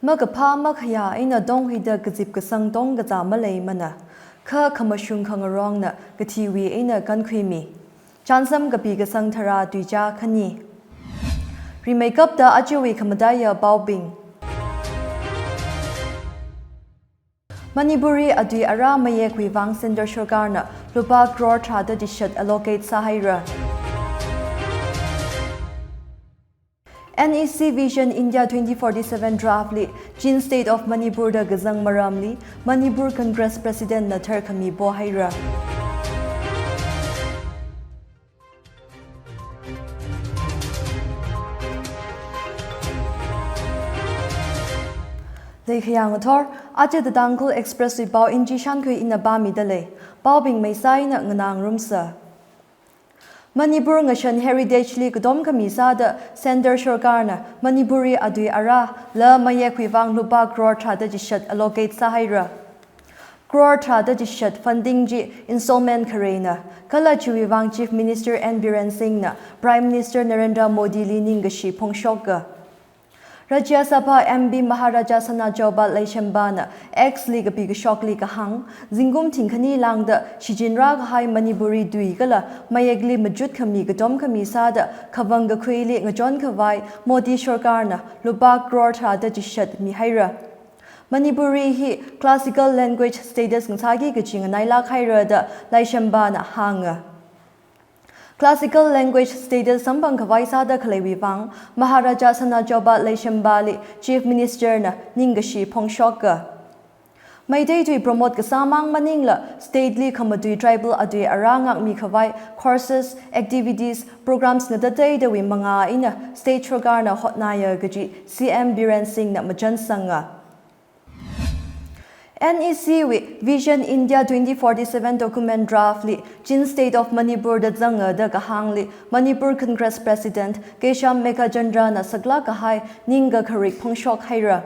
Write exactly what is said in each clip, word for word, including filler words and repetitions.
Makaphā makhayā eina tonghuida kazip kasang tongkazā maleimana, kha khamashung khangarongna kathiwui eina kankhuimi. Chānsam kapi kasang tharā tuichā khani. Rimeikapta ajawui khamataiya paobing. Manipurli atui ara mayekwui vang Centre Sarkarna lupā crore tharāda chishat allocate sāhaira. N E C Vision India twenty forty-seven draft li Chin State of Manipur da kazang maramli Manipur Congress President na tharkhami pohaira. Leikhayang athor, aja The Tangkhul Express wui pao Inji Shankhui ina pāmida lei. Paobing meisā eina nganā ngarumsa. Manipur ngashan heritage li katom khami sāda Centre Sarkarna Manipurli atui ara la mayekwui vang lupā crore tharāda chishat allocate sāhaira. Crore tharāda chishat funding chi installment khareina, kala chiwui vang Chief Minister N Biren Singh na Prime Minister Narendra Modi li ningkashi phongshoka. Rajya Sabha M P Maharaja Sanajaoba Leishemba na X li kapi kashokli kahāng, zingkum thingkhani lāngda shichinrā kahai Manipurli tui kala mayekli machut khami katom khami sāda kavang kakhuili ngachon khavai Modi Sarkarna lupā crore tharāda chishat mihaira. Manipurli hi classical language status ngasāki kachi nganailāk haira da Leishemba na hānga. Classical language status samphang khavai sāda khaleiwui vang Maharaja Sanajaoba Leishemba li Chief Minister na ningkashi phongshoka. Meitei tui promote kasā mang maningla state li khamatui tribal atui ara ngākmi khavai courses, activities, programs ngatateidawui mangā eina state sarkarna hotnāya kaji C M Biren Singh na machansanga. N E C wui Vision India twenty forty-seven document draft li Chin State of Manipur da zanga da kahāngli Manipur Congress President Kesham Meghachandra na saklāk kahai ningkakharik phongshok haira.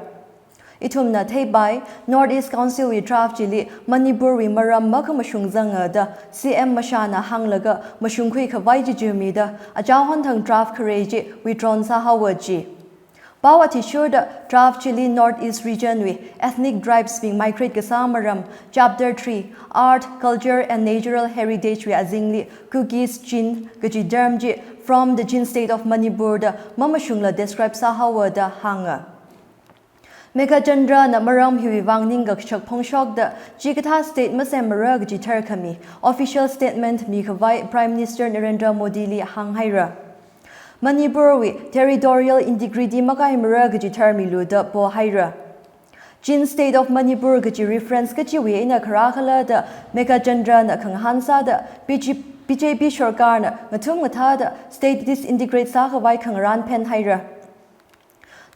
Ithumna theipai, North East Council wui draft chili Manipur wui maram makhamashung zanga da C M mashāna hānglaga mashungkhui khavai chi jumida achāhon thang draft khare chi withdrawn sāhaowa ji. Pao athishurda draft chili North East region wui ethnic tribes bing migrate kasā maram, Chapter three, Art, Culture and Natural Heritage wui azingli Kukis, Chin kaji term chi from the Chin State of Manipur da mamashungla describe sāhaowa da hānga. Meghachandra na maram hiwui vang ningkakashak phongshokda chikathā state masemmara kaji tharkhami official statement mikhavai Prime Minister Narendra Modi li hānghaira. Manipur wui territorial integrity makaimara kaji tharmilu da pohaira. Chin State of Manipur kaji reference kachiwui eina kharā khala da Meghachandra na khangahān sāda B J P, B J P sarkarna ngathum ngathāda state disintegrate sākhavai khangarān phenhaira.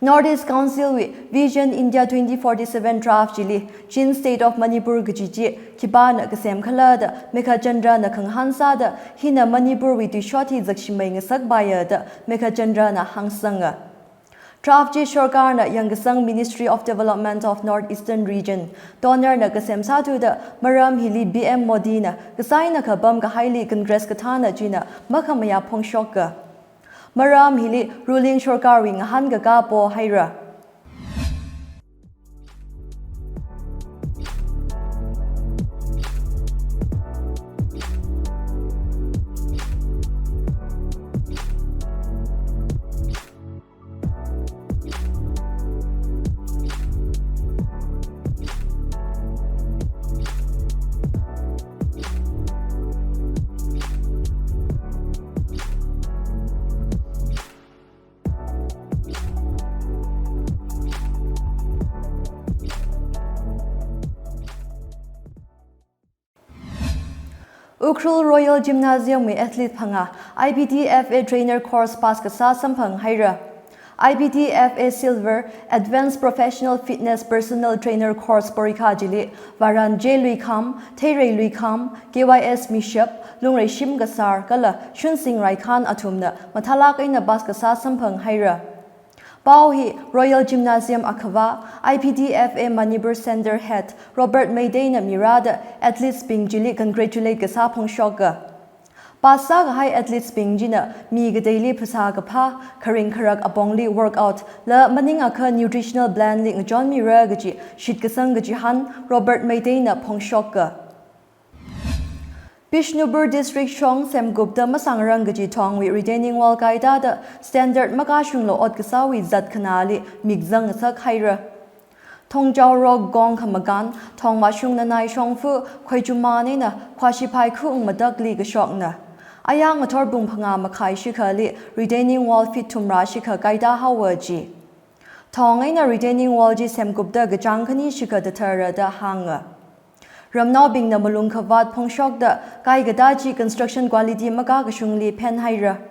North East Council wui Vision India twenty forty-seven draft chili Chin State of Manipur kaji chi khipāna kasem khala da Meghachandra na khangahān sāda hina Manipur wui tuishot hi zakshimei ngasakpaiya da Meghachandra na hāngsanga. Draft chi sarkarna yangkasang Ministry of Development of North Eastern Region, DoNER na kasem sāthuda maram hili P M Modi na kasai na kapam kahaili Congress kathāna china makhamayā phongshoka. Maram hili ruling sarkarwui ngahānkakā pohaira. Ukhrul Royal Gymnasium wui athlete phangā I B D F A trainer course pass kasā samphang haira. I B D F A Silver Advanced Professional Fitness Personal Trainer Course porikha chili Varan J Luikham, Theirei Luikham, K Y S Mishap, Lungrei Shimkasar kala Shunsing Raikhan athumna mathālāk eina pass kasā samphang haira. Pao hi Royal Gymnasium Akhava, I B D F A Manipur Center Head Robert Meitei na mirāda athletes bing chili congratulate kasā phongshoka. Pass sākahai athletes bing china mi kateili phasā kaphā, kharing kharak apongli workout, la maningakha nutritional plan li ngachonmira kaji shitkasang kachihān Robert Meiteina phongshoka. Bishnupur District shong semkupda masangrang kaji thongwui retaining wall kaitāda standard makashungla ot kasāwui zat khanāli mikzang ngasak haira. Thongjaorok gong khamakān, thongvāshung nanai shongfa Khoichuman eina Khwashiphai khaung matakli kashokna. Ayā ngathor pung phangā makhai shikhali retaining wall feet thumrā shikha kaitāhaowa ji. Thong eina retaining wall chi semkupda kachāng khani shikha tathara da hānga. Ramnaobingna malung khavāt phongshokda kaikatā chi construction quality makakashungli phenhaira.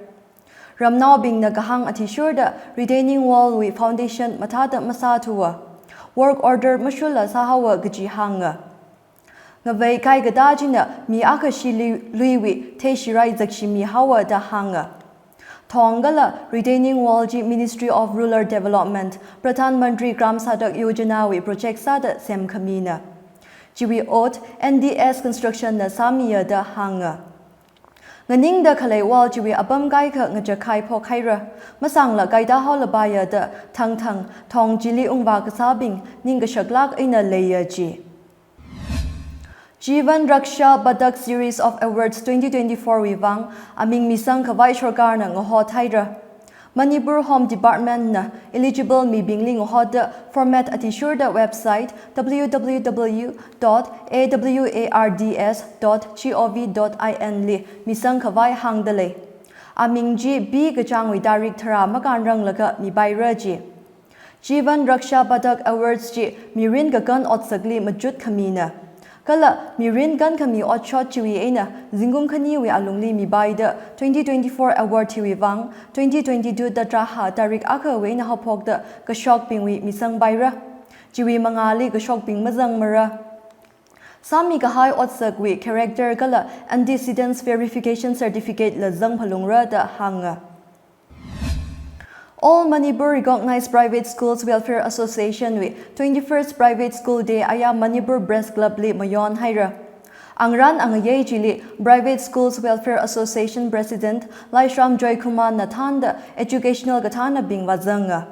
Ramnaobingna kahāng athishurda retaining wall wui foundation mathāda masāthuwa. Work order mashurla sāhaowa kaji hānga. Ngavei kaikatā china mi akha shi lui-, luiwui theishirai zakshimi haowa da hānga. Thong kala retaining wall chi Ministry of Rural Development, Pradhan Mantri Gram Sadak Yojana wui project sāda semkhamina. Chiwui ot N D S Construction na sāmiya da hānga. Nganingda khalei wall chiwui apam kaikha ngachakhai phokhaira. Masangla kaitāhaolapaiya da thangthang thong chili ungvā kasābing ningkashaklāk eina leiya ji. Jeevan Raksha Padak Series of Awards twenty twenty-four wui vang aming misang khavai sorkarna ngahothaira. Manipur Home Department na eligible mibingli ngahotda format athishurda website W W W dot A W A R D S dot G O V dot I N li misang khavai hāngda lei. Aming chi B kachāngwui tarik tharā makānranglaga mipaira ji. Jeevan Raksha Padak Awards chi mirin kakān otsakli machut khamina. Kala mirin kānkhami otshot chiwui eina zingkum khaniwui alungli mipaida twenty twenty-four award hiwui vang twenty twenty-two Tatraha tarik akhawui eina haophokda kashokbingwui misangpaira. Chiwui mangāli kashokbing mazangmara. Sāmi kahai otsakwui character kala antecedents verification certificate la zangphalungra da hānga. All Manipur Recognized Private Schools Welfare Association wui twenty-first Private School Day ayā Manipur Press Club li mayonhaira. Angrān angayei chili Private Schools Welfare Association President Laishram Joykumar na thānda educational kathānabing vāzanga.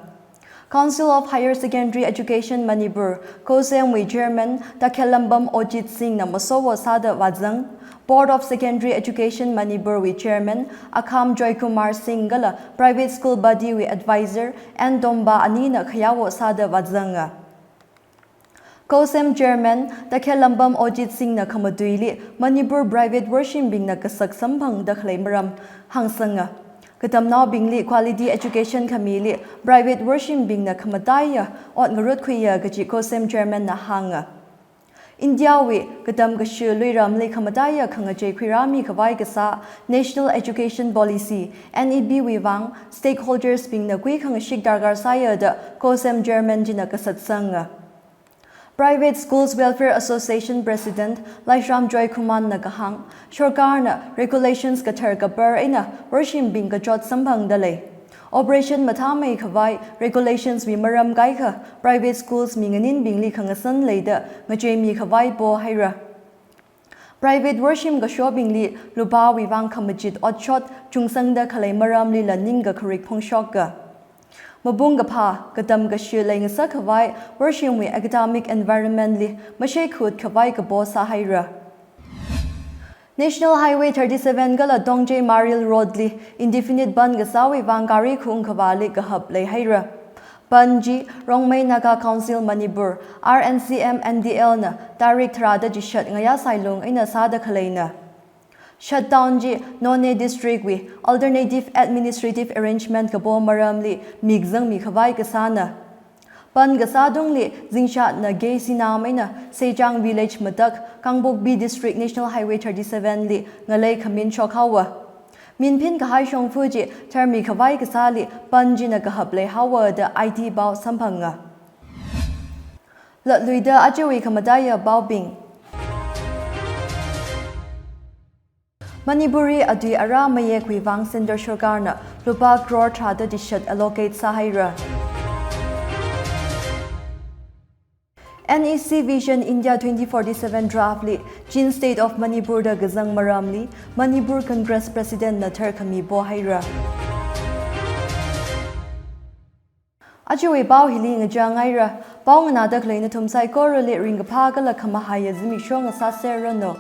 Council of Higher Secondary Education Manipur, COHSEM wui Chairman Takhelambam Ojit Singh na masowo sāda vāzang, Board of Secondary Education Manipur wui Chairman Akham Joykumar Singh kala Private School Body wui Advisor N Tomba anina khayawo sāda vāzanga. COHSEM Chairman Takhelambam Ojit Singh na khamatuili Manipur private worshim bingna kasak samphangda khalei maram hāngsanga. Katamnaobingli quality education khamili private worshim bingna khamataiya ot ngarutkhuiya kaji COHSEM Chairman na hānga. India wui katam kashi luiramli khamataiya khangachei khuirāmi khavai kasā National Education Policy, N E P wui vang stakeholders bingna kuikhangashik darkar sāya da COHSEM Chairman china kasatsanga. Private Schools Welfare Association President Laishram Joykumar na kahāng, sorkarna regulations kathar kapar eina worshim bing kachot samphangda lei. Operation mathāmei khavai regulations wui maram kaikha private schools mi nganinbingli khangasan leida ngacheimi khavai pohaira. Private worshim kashobingli lupāwui vang khamachit otshot chungsangda khalei maramlila ningkakharik phongshoka. Mapung kaphā, katam kashi leingasak khavai worshim wui academic environment li masheikhut khavai kapo sāhaira. National Highway thirty-seven kala Tongjei Maril Road li indefinite bandh kasāwui vang gari khaung khavāli kahap leihaira. Bandh chi Rongmei Naga Council Manipur, R N C M N D L na tarik tharāda chishat ngayā sailung eina sāda khaleina. Shutdown chi Noney District wui alternative administrative arrangement kapo maramli mikzangmi khavai kasāna. Bandh kasā tungli zingshatna Gei Sinam eina Seichang Village matak Kangpokpi District National Highway thirty-seven li ngalei khamin shokhaowa. Min phin kahai shongfa chi tharmi khavai kasāli bandh china kahap leihaowa da I T pao samphanga. Latluida ajawui khamataiya paobing. Manipuri atui ara mayekwui vang Centre sorkarna lupā crore tharāda chishat allocate sāhaira. NEC Vision India twenty forty-seven draft li Chin State of Manipur da kazang maramli Manipur Congress President na tharkhami pohaira. Ajawui pao hili ngachāngaira. Pao nganāda khalei nathum saikorali ringkaphā kala khamahaiya zimiksho ngasāserranu.